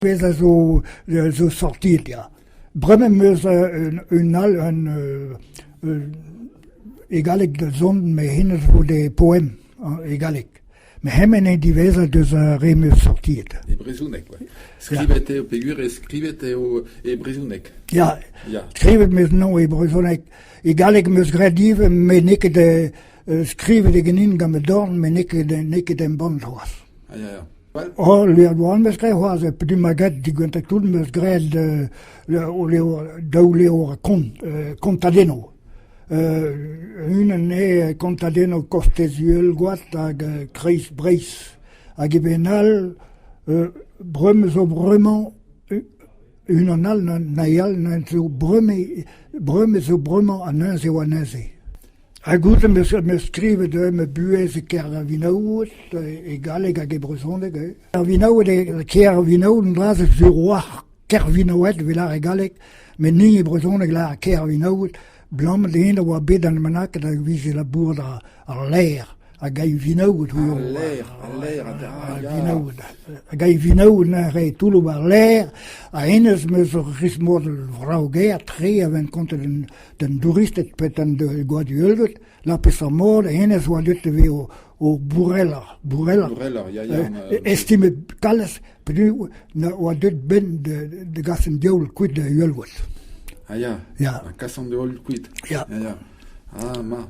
Pezh a zo zo sortiet ya. Bremañ 'm eus un all un e galleg da zont met hennezh vo des poèmes e galleg. Met hemañ eo diwezhañ deus ar re 'm eus sortiet. E brezhoneg kwa. Skrivet eo peogwir eo skrivet eo e brezhoneg. Ya, Ya. skrivet 'm eus anezhañ e brezhoneg. E galleg 'm eus graet ivez met n'eo ket skrivet eo ganin gant ma dorn met n'eo ket n'eo ket embannet c'hoazh. Ah ya ya. Oh, levr 'm eus graet c'hoazh, peogwir 'ma graet digentañ tout 'm eus graet daou levr kont, kontadennoù. Unan eo kontadennoù kostez Uhelgoad hag Kreiz Breizh. Hag eben all, bremañ zo bremañ unan all na all zo bremañ bremañ zo bremañ ha neuze e oa neuze. Ha goude 'm eus 'm eus skrivet ma buhez e Kervinaoued, e galleg hag e brezhoneg. Kervinaoued eo Kervinaoued an dra-se sur 'walc'h Kervinaoued 'vit lâret e galleg, met ni e brezhoneg 'lâr Kervinaoued, 'blam din a oa bet almanaked hag 'vije labourat ar lêr. Hag a Vinaoud Al lêr, al lêr, ah, ya. Vinaoud. Hag a Vinaoud neuze toulloù war lêr, ha hennezh 'm eus ur rismod vrav-gaer tre a vent kontet d'an douristed pe d'an goaduelged, la peseurt mod, hennezh oa deuet e vez o bourellañ, bourellañ. Bourellañ, ya, ya. Estimet kalz, peogwir oa deuet 'benn da gas an diaoul kuit da Uhelgoad. Ah ya, Ya. kas an diaoul kuit. Ya. Ya, ya. Ah, ma.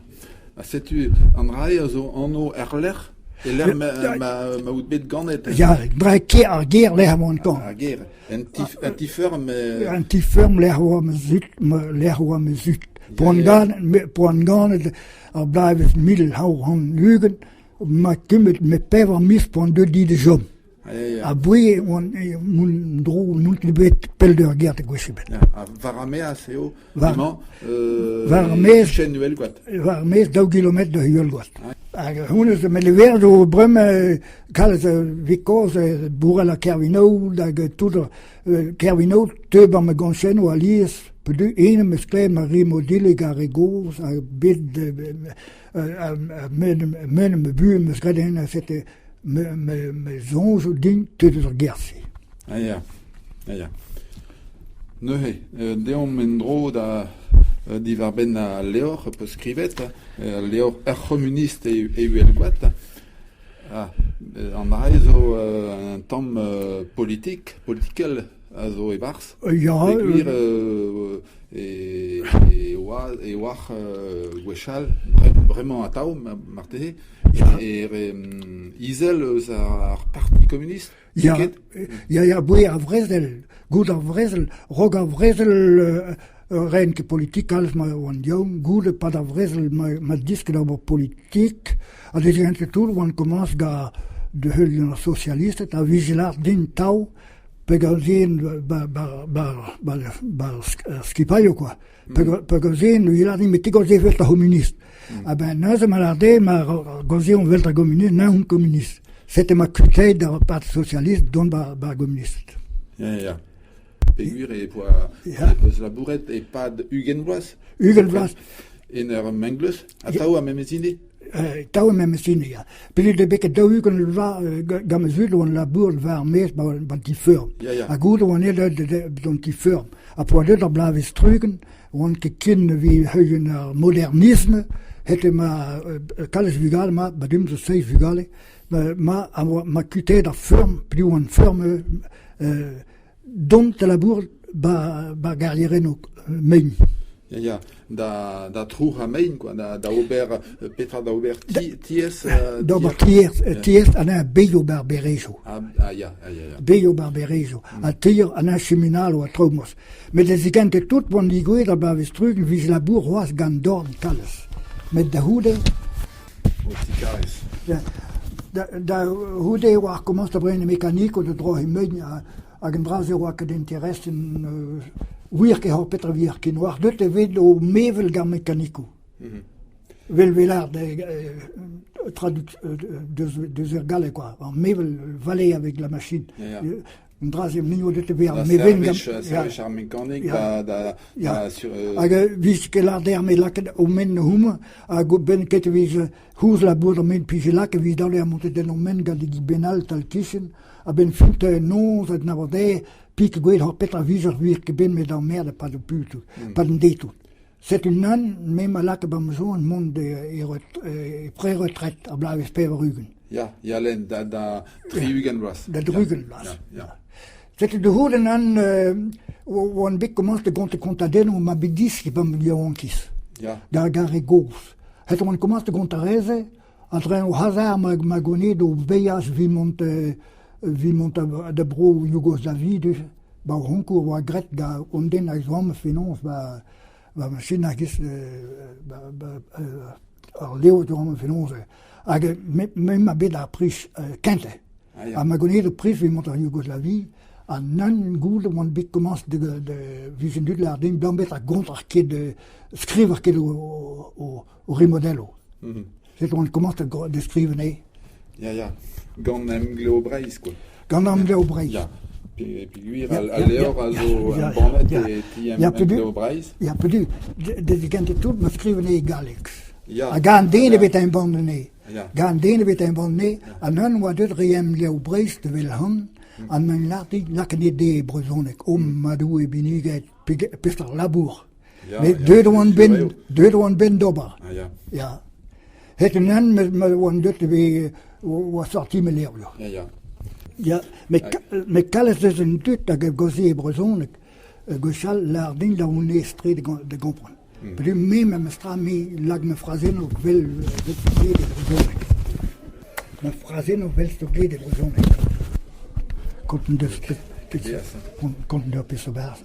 Ha setu an dra-se a zo anv er-lec'h e-lec'h ma, ma, ma out bet ganet. Ya, dre kêr, ar gêr lec'h oan tamm. Ar gêr. Un ti, un ti-feurm. Un ti-feurm lec'h oa ma zud, lec'h oa ma zud. Poan ganet, poan ganet ar bloavezh 1920, ma kemmet me pevar miz poan deuet di da chom. Aboe oan mont dro n'on ket bet pell d'ur gêr gwech ebet. War ar maez eo War, emañ war ar maez, e-kichen Uhelgoad. War ar maez daou gilometr da Uhelgoad. Hag honnezh, met lever zo bremañ kalz vez kozh Bourel ha Kervinaoud hag tout Kervinaoud teu 'ba ma goñchennoù alies pedu en em eus klevet ma re Modilig ar re gozh ha bet men ma buhez 'm eus graet en sete me soñj din tud eus ar gêr-se. Ah ya, ah ya. Neuze, deomp en-dro da diwar-benn al levr peus skrivet, al levr Ur c'homunist e Uhelgoad. Ah, an dra zo un tamm politik, politikel a zo e-barzh. Ya, Peogwir e, e oa e oac'h gwechall, bremañ atav marteze, e izel eus ar Parti komunist, Ya, ket? ya, ya, aboe ar vrezel, goude ar vrezel, raok ar vrezel ren ket politik kalz ma oan yaouank, goude pad ar vrezel ma, ma disket ober politik, ha dezhe tout oan komañs ga da heul ar sosialisted a vije lâret din tav pegaozen ba ba ba ba ba ar skipailhoù quoi. Pegaozen e lâret din met te gaoze 'vel ar c'homunist. Ha ben neuze ma lâr dezhe ma gaozeomp 'vel ar gomunist, neuze on komunist. Sete ma kuitaet ar Parti socialiste dont ba ar gomunisted. Ya, ya. Peogwir e poa Ya. e peus labouret e-pad 20 vloaz 20 vloaz. En ur mengleuz, atav ar memes hini? Atav ar memes hini, ya. Peogwir eo bet ket 40 vloaz gant ma zud oan labouret war ar maez ba an ti-feurm. Ya, ya. Ha goude oan aet d'an ti-feurm. Ha p'oa deuet ar bloavezh 30, oan ket ken evit heuliañ ar modernisme, hete ma kalz vugale ma, ba dimp zo seizh vugale, ma a oa ma kuitaet ar feurm, piv oan feurm dont da labourat ba ba garierennoù mein. Ya, ya, da, da trouc'hañ mein, quoi, da, da ober, petra da ober, ti, tiez D'ober tiez, tiez ha neuze beilhoù bar berejoù. Ah, ah, ya, ah, ya, ya. Beilhoù bar berejoù. Ha tier ha neuze chiminaloù ha traoù mos. Met da zigentañ tout oan digouezhet ar bloavezh trugen 'vije labour c'hoazh gant dorn kalz. Met da c'houde... O ti-karrez. Da, da c'houde e oa komañs da brenañ mekanikoù da droc'hiñ mein hag an dra-se oa ket interesant wir ket hor petra wir ken oar deut e vez o mevel gant mekanikoù. Vel velard deus deus ar galleg quoi. Ar mevel valet avec la machine. An dra-se mignon deut e vez ar mevel gant servij ar mekanik da da Ya. Hag 'vije ket lâret dezhañ met lakaet o men homañ hag o-benn ket e vije c'houzh labour da men pije lakaet evit daoler montet en o men gant e gi benn all tal-kichen. A-benn fin noz ha d'an abardaez, pik gwell hor petra vije ar wir ket bet met ar merd e-pad ho putoù, pad an deiz-tout. Setu nann, me ma laka ba ma soñj mont e pre-retret ar bloavezh 80. Ya, ya Len, da, da 60 vloaz. Da 60 vloaz. Ya, ya. Setu da c'houde nann, oan bet komañs da gontañ kontadennoù ma bet disket ba ma yaouankiz. Ya. Da gar re gozh. Het oan komañs da gontañ re-se, a-dreñv o hazard ma, ma gonid o veilhas evit mont, evit mont da bro Yougoslavie ba o c'honkour oa graet da un den a zoam fenoz ba ba ma sin a giz ba ba ar levr zoam fenoz hag me ma bet ar priz kentañ ha ma gonid o priz evit mont ar Yougoslavie ha nann goude oan bet komañs da da vije dud lâr din dam bet a gontañ ket skrivañ ket o o remodello. Setu on komañs da skrivañ anezhe. Ya, ya. Gant Emglev Breizh, quoi. Gant Emglev Breizh. Ya. Peogwir al levr a zo embannet e ti Emglev Breizh. Ya, pedu, da tout ma skriv anezhe e galleg. Ya. Ha gant den ebet embann anezhe. Gant den ebet embann anezhe. An un oa deuet re Emglev Breizh da wel-han, an un lâr lakaet dezhe e brezhoneg. O ma Doue binniget, peseurt labour. Met deuet oan benn, deuet oan benn d'ober. Ah, ya. Ya. Het un an ma oan deuet e oa sorti ma levrioù. Ya, ya. Ya, met, met kalz eus an dud hag a gaoze e brezhoneg gwechall lâr din da on aes-tre da gompren. Peogwir me memestra me lak ma frazennoù vel vel e brezhoneg. Ma frazennoù vel stoglet e brezhoneg. Kont en deus kont en deus peseurt barzh.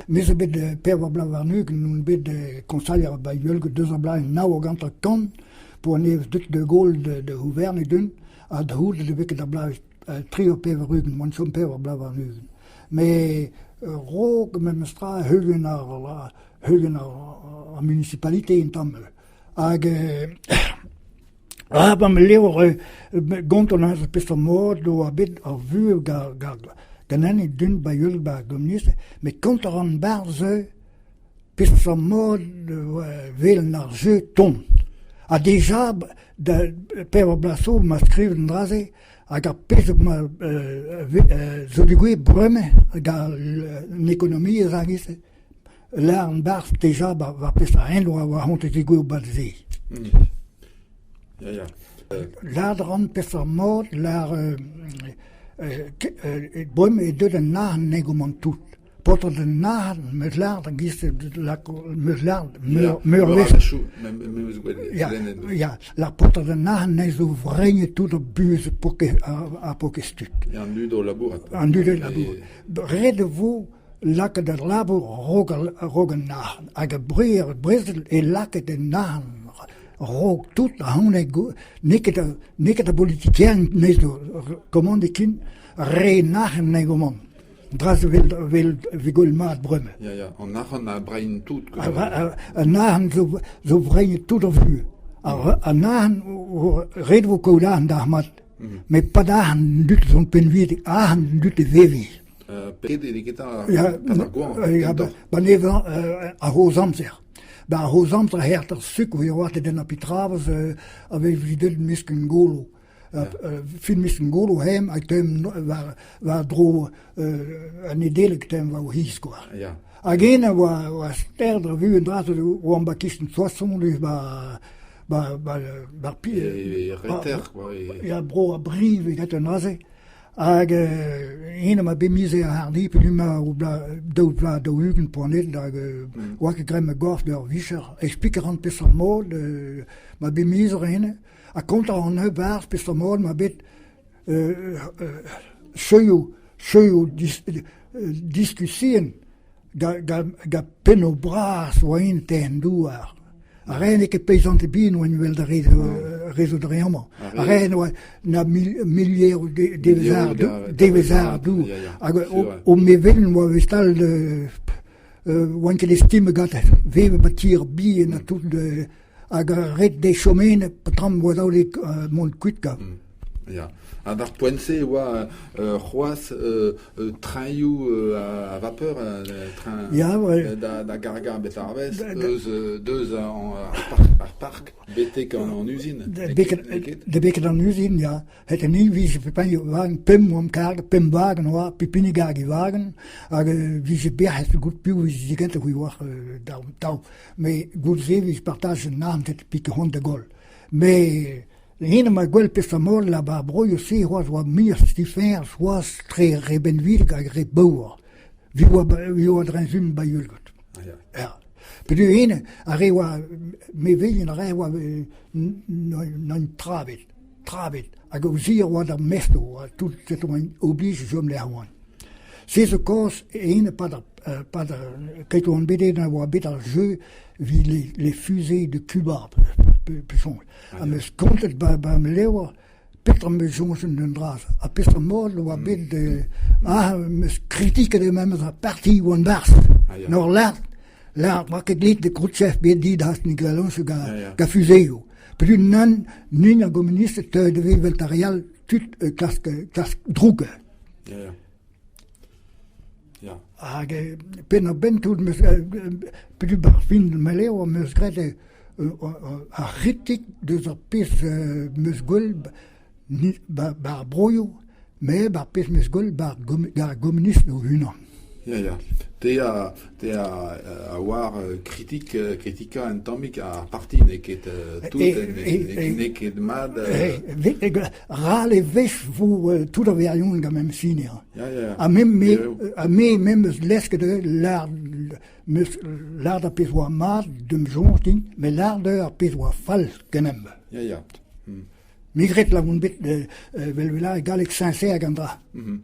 Me zo bet pevar bloaz warn-ugent on bet koñsailher ba Yulg deus ar bloaz nav hag hanter-kant p'oa nevez deut de Gaulle da c'houverniñ din ha da c'houde da veket ar bloavezh 83 oan chom pevar bloaz warn-ugent. Met raok memes tra heulienn ar heulienn ar municipalité un tamm hag ah ba ma levr gontan aze peseurt mod oa bet ar vuhez ganen e dun ba Yul ba gomunist met kontañ a ran 'barzh peseurt mod 'welen ar jeu 'tont. Ha deja da pevar bloaz zo 'ma skrivet an dra-se hag ar pezh ma zo degouezhet bremañ hag an ekonomiezh hag-se lâr an barzh deja war peseurt hent oa war hont e zegouezh 'ba se. Ya, ya. Lâret a ran peseurt mod lâr bremañ eo deuet an arc'hant negomant tout. Paotred an arc'hant 'meus lâret a-giz 'meus lâret meur wech. Ya, ya, lâr paotred an arc'hant ne zo vreignet tout ar buhez ar paourkaezh tud. An dud o labourat. An dud o labourat. Ret e vo lakaat al labour a-raok an arc'hant. Hag ar brezel e lakaet an arc'hant a-raok tout ahont n'eo ket n'eo ket ar politikerien 'nezo kommandiñ ken re an arc'hant 'nezo 'mañ. Dra zo 'vel 'vel gwell mat bremañ. Ya, ya, an arc'hant a brein tout. An arc'hant zo zo breinet tout ar vuhez. An arc'hant, ret e vo kaout arc'hant dalc'hmat. Met pas arc'hant an dud zo pinvidik, arc'hant an dud e veviñ. Pet eo ket ar goañv? Ya, ba nevañ ar c'hozh amzer. Ba ar c'hozh amzer hêrt ar sukr e oa den ar pitravez a vez deuet mesk un golo. Fin miz Golo hem hag tem war war-dro an Nedeleg tem war o c'hiz kwa. Ya. Hag en a oa oa sterd ar vuhez dra oan ba kichen Soissons neuze ba ba ba ba E reter kwa. Ya bro a Brive get an aze. Hag en ma bet miz ar hardi pe ma o daou vloaz 40 poanet hag oa ket graet ma gorf d'ur vicher. Explique a ran peseurt mod ma bet miz ene. Ha kontañ a ran e-barzh peseurt mod 'ma bet seuioù seuioù diskusion gant pennoù bras oa int en douar. Ar re n'eo ket peizant ebet oa evel ar re zo dre amañ. Ar re oa na milieroù devezh-ardoù. Hag o mevelien oa wechall oant ket estimet gante. Vevet ba tier bihan ha tout hag ret dezhe chom eno peotramant oa dav dezhe mont kuit kwa. Ya. Ha d'ar poent-se e oa c'hoazh trainioù a vapeur, train Ya, ouais. da, da gargañ betarabez Da- da- eus, deus an, ar park betek an, an uzin. Da N'eo beket, ket- n'eo ket? da beket an uzin, ya. Het an hini vije pep hini wagen, pemp oamp karget, pemp wagen oa, pep hini garg e wagen, hag vije bec'h goût piv vije digentañ c'hwi oar daou, daou. Met goude-se vije partajet an arc'hant pik c'hoant da goll. Met Hennezh 'ma gwell peseurt mod la 'ba ar broioù-se c'hoazh 'oa muioc'h difiñv c'hoazh tre re benvidik hag re baour. Vi oa vi oa dre-zun 'ba Yulgot. Ya. Peogwir hennezh ar re oa mevelien ar re oa n'aint tra ebet, tra ebet. Hag o zir oa d'ar mestr oa tout setu oant oblige chom lec'h oant. Se zo kaoz hennezh 'pad ar 'pad ar keit oan bet eno oa bet ar jeu evit les les fusées de Cuba pesoñj. Ha 'meus kontet 'ba 'ba ma levr petra 'meus soñjet un dra ha peseurt mod oa bet ah 'meus kritiket eo memes ar parti oan 'barzh. N'oc'h lâret lâret 'oa ket dit de Khrouchtchev bet dit hast Nikolaj ga fuzeioù. Peogwir nann n'int ar gomunisted teuet da vevel d'ar re all tud klask klask droug. Hag penn-ar-benn tout 'meus peogwir 'ba 'r fin ma levr 'meus graet ar c'hritik deus ar pezh 'meus gwell 'ba ar broioù met 'ba ar pezh 'meus gwell 'ba ar gomunisted o-unan. Ya, ya. Te a, te a, a oar kritik, kritikañ un tammig ar parti n'eo ket tout, n'eo ket mat. Ral e wech 'vo tout ar verion gant memes hini. Ya, ya. Ha me, me, ha me memes lesket lâr meus lâret ar pezh oa mat d'am soñj din, met lâret eo ar pezh oa fall ganeomp. Ya, ya. Me 'gred la on bet vel vel e galleg sincère gant dra. Mm -hmm.